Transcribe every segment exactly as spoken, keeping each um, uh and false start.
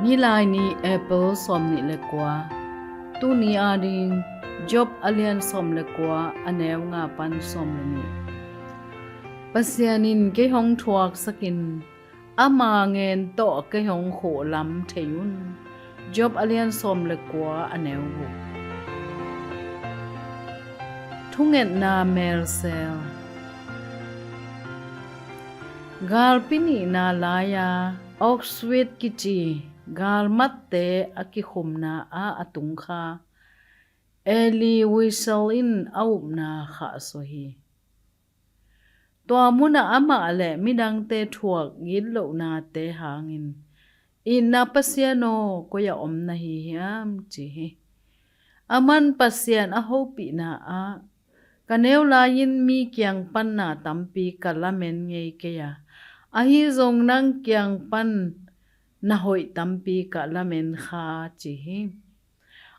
Nilaini, April sawmnih le kua. Tuni ading Job a lian sawm le kua, a neu nga pan sawm le nih. Pasian in kei hong thuaksakin, ama ngen tawh kei hong khuhlam thei un. Job a lian sawm le kua, a neu guk. Thungetna melsel. Galpi nihna lai-a Auschwitz kici galmatte a kikhumna ah a tungkha Elie Wiesel in a upna khahsuah hi. Tua munah amah le midangte thuak gitlohnate hangin, "Itna Pasian aw, koi-ah om na hi hiam?" ci hi. Aman Pasian a hopihna ah, "Ka neu lai-in mi kiang pan na tampi ka lamen ngei kei a, ahi zong nang kiang pan na hoih tampi ka lamen kha," ci hi.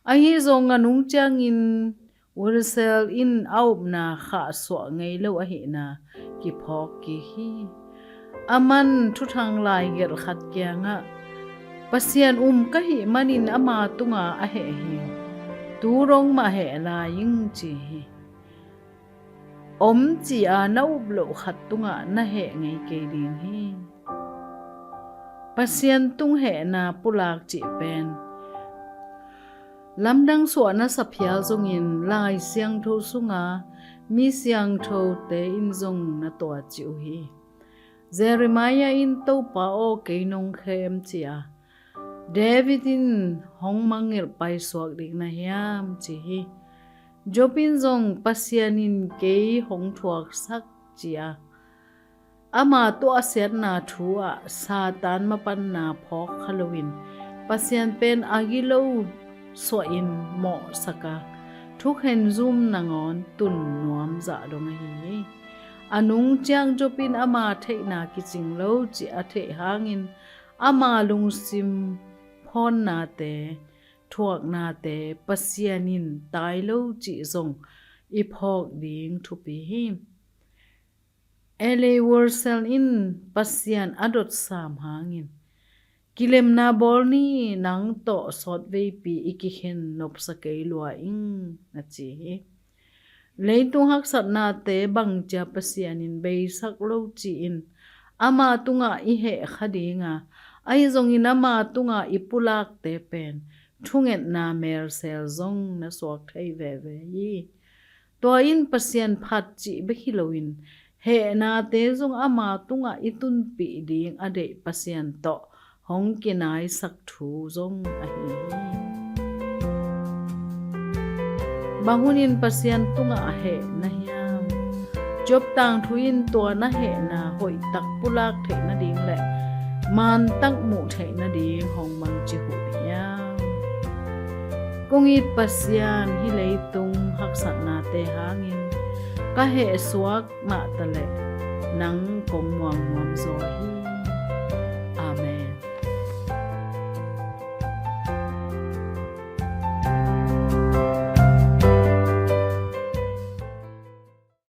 Ahi zong a nung ciangin Wiesel in a upna khahsuah ngei lo ahihna kiphawk kik hi. Aman thuthang laigelh khat kiangah, "Pasian um ka hih manin ama tunga a heh hi. Tu dong mah heh lai ing," ci hi. Om ci-a na up loh khat tungah na heh ngei kei ding hi. Pasian tung hehna pulak cih pen lamdang suah na sa phial zongin Lai Siangtho sunga mi siangthote in zong na tuacih uh hi. Jeremiah in, "Topa aw, kei nong khem," ci-a, David in, "Hong mangngilh paisuak ding na hiam?" ci hi. Job in zong, "Pasian in kei hong thuaksak," ci-a, ama tuahsiatna thu ah Satan mapanna phawk kha loin, Pasian pen a gilo suahin mawhsak a, thukhen zum nangawn tun nuam zah dong ahi hi. A nung ciang Job in ama theihna kicing lo cih a theih hangin, ama lungsim phawnnate, thuaknate Pasian in tai lo cih zong i phawk ding thupi hi. Elie Wiesel in Pasian a dotsam hangin, "Kilemna bawl ni, nang tawh sawtveipi i kikhen nopsa kei lua ing," na ci hi. Leitung haksatnate bangcia Pasian in beisak lo ci-in ama tungah i heh kha dinga, ahi zongin ama tungah i pulakte pen thungetna melsel zong na suak thei veve hi. Tua in Pasian phat cih bek hi loin, hehnate zong ama tungah i tunpih ding a deih Pasian tawh hong kinaisak thu zong ahi hi. Bang hunin Pasian tungah heh na hiam? Job tangthu in tua na hehna hoihtak pulak theih nading le mantak muh theih nading hong mangci uh hiam? Kong it Pasian, hih leitung haksatnate hangin ka heh suak mahtaleh nang kong muang nuam zaw hi.